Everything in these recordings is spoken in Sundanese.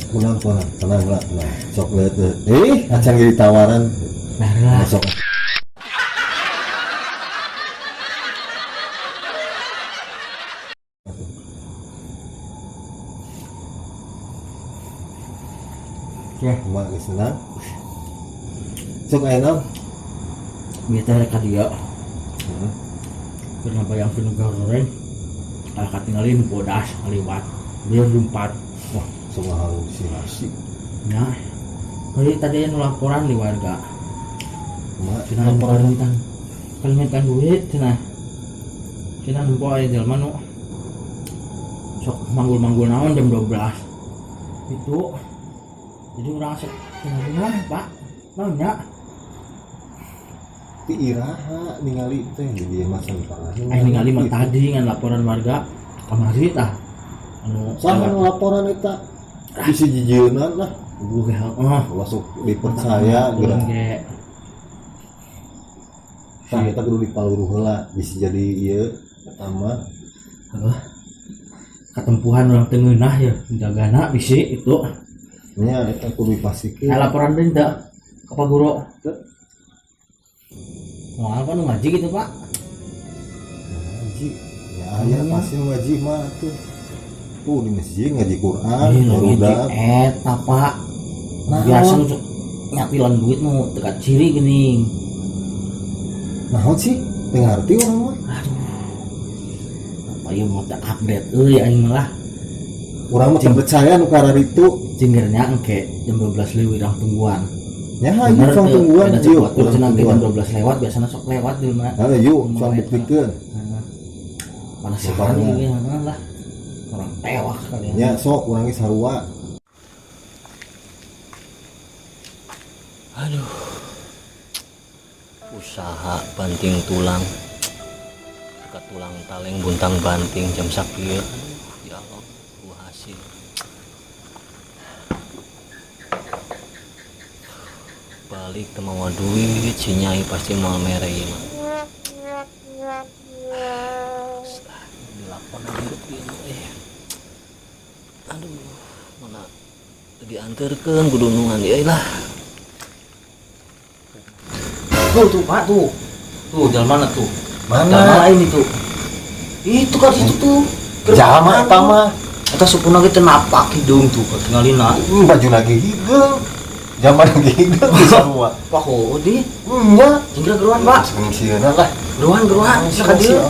Kunaon kunaon, tenang lah, tenang. Sok lihat lihat. Acan jadi tawaran. Nah, lah. Sok. Ya. Kumaha geus tenang? Sok aya naon? Bieu teh rek ka dieu. Heeh. Keur ngabayangkeun nu goreng. Kalah katinggalin bodas kaliwat. Bieu lumpat. Wah, sok halusinasi. Nah, tadi tadi anu laporan di warga. Kumaha Cenah laporan? kalimantan kalimantan duit cenah. Cenah nempo aya jelema nu sok manggul-manggul naon jam 12. Itu. Jadi urang sok cenah Pak. Naon nya? Ti iraha ningali teh di dieu mah sampangan. Aing ningali mah tadi ngan laporan warga kamari tah. Anu Saha nu laporan eta? Bisi jijieunnan lah. Gue ge heeh. Ulah sok dipercaya Urang geura. ge. Tah eta kudu dipaluruh heula bisi jadi ieu eta mah. Heuh. Katempuhan urang teu ngeunah ya jagana bisi itu. Nya eta kudu dipastikeun. Aya laporan deui teu ka Pak Guru? Teu. Moal kan ngaji gitu, Pak. Ngaji. Ya aya pasti ngaji mah tuh. Tuh di masjid ngaji Quran, Ih, barudak. ngaji eta, Pak. Naon? Biasa nu sok nyatilan duit nu teu kaciri geuning. Naon sih? Teu ngarti urang mah. Aduh. Apa ieu mau tak update euy aing mah lah. Urang mah teu percaya nu kararitu. Cinggernya engke jam 12 leuwih urang tungguan. Ya hayu Bener sok teu? tungguan Beda yuk, cek batur urang cenah engke tungguan. jam 12 lewat biasana sok lewat di mana. Heeh, yuk Kumaha sok eta? buktikeun. Heeh. Penasaran Baparna. ieu heeh lah. Orang tewas kali ya. Nya sok urang ge sarua. Aduh. Usaha banting tulang. Dekat tulang taleng buntang banting jam sakieu. Aduh, ya Allah, gua hasil. Balik teu mawa duit, si nyai pasti moal mere ieu mah. Dilakon hirup ieu mah, eh. Aduh, mana teu dianterkeun gudunungan ieu lah. Tuh, tuh, Pak, tuh. Tuh, jalan mana tuh? Mana? Jalan lain itu. Itu kan situ tuh. Jalma eta mah. Eta supuna ge teu napak hidung tuh, katingalina. Baju lagi hideung. Zaman lagi hideung di sarua. Wah, oh, di. Nya. Cingkir geruan, Pak. Sing sieuna lah. Geruan, geruan. Bisa ka dieu.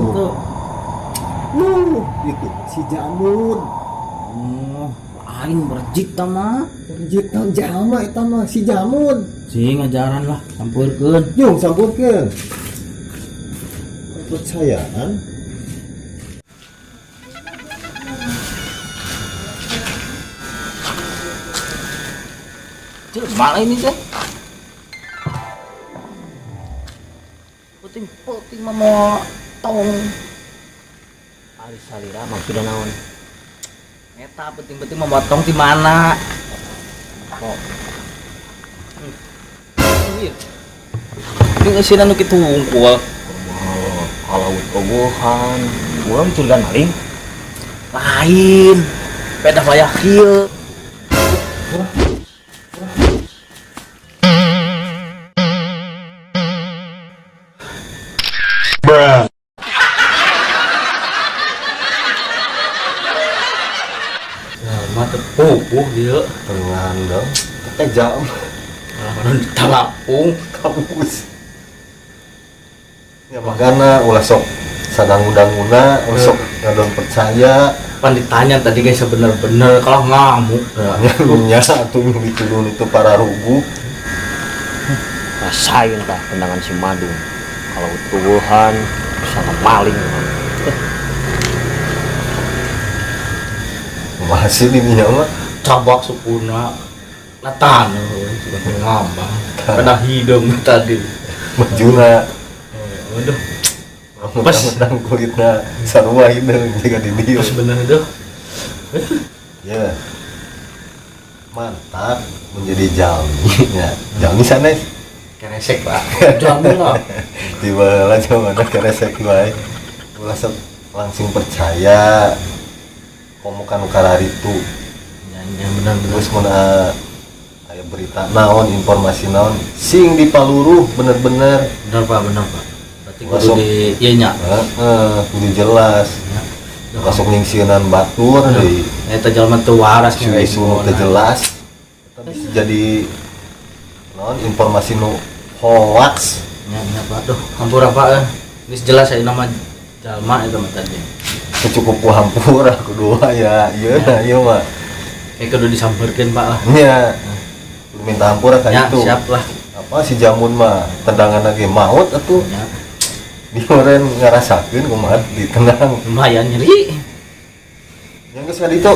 Itu. Nuh, itu si Jamun. Oh, aing berjik ta mah. Berjik naon jalma eta mah si Jamun. Sing ngajaran lah, sampurkeun. Jung sampurkeun. Kepercayaan. Cek malah ini teh. Puting-puting mah mau tong. Ari salira maksudna naon? Eta penting-penting mau tong di mana? Kok. Iya. Ini ngeusina nu kitu wungkul. Oh, kalau ogohan, urang curiga maling. Lain. Peda wayah kieu. Bruh. Nah, mah teu pupuh dieu. Tenang dong. Teh jam. Malah talapung kampus. Ya makana ulah sok sadangudanguna, ulah sok ngadon percaya. Pan ditanya tadi guys sebener-bener kalau ngamuk. Ya, nya atuh diturun itu para rugu. Rasain tah tendangan si Madung. Kalau tubuhan sama maling. Masih di dinya mah cabak supuna. Natan sudah ngambang. Pada hidung tadi. Majuna. Oh, aduh. Pas menang kulitna sarua hideung jiga di dieu. Pas bener tuh. Ya. Mantap menjadi jalmi nya. Jalmi sanes. Keresek, Pak. Jalmi lah. Tiba lah jawabanna keresek wae. Ulah sok langsung percaya. Komo kanu kararitu. Ya, ya, benar benar. Terus mun aya berita naon, informasi naon, sing dipaluruh bener-bener. Benar, Pak, benar, Pak. Berarti kudu Masuk. di ieu nya. Heeh, kudu jelas. Ya. Masuk nyingsieunan batur di Eta jalma teu waras. Isu-isu nu teu jelas. Eta bisa jadi naon, informasi nu hoax. Ya, ya, Pak. Duh, hampura, Pak. Eh. Geus jelas aya nama jalma eta mah tadi. Teu cukup ku hampura, kudu aya ieu nah ieu mah. Kayak kudu disamperkeun, Pak, lah. Nya. Kudu minta hampura ka Ya, itu. siap lah. Apa si Jamun mah tendangan lagi maut atuh. Ya. Di meureun ngarasakeun kumaha ditendang. Lumayan nyeri. Yang geus ka ditu.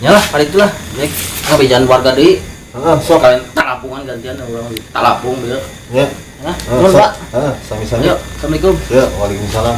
Ya lah, kali itulah. Baik, ngabejaan warga deui. Heeh, sok. Kalian talapung gantian urang talapung bieu. Nya. Nah, Heeh, nuhun, sok. Pak. Heeh, sami-sami. Ayo, assalamualaikum. Ya, waalaikumsalam.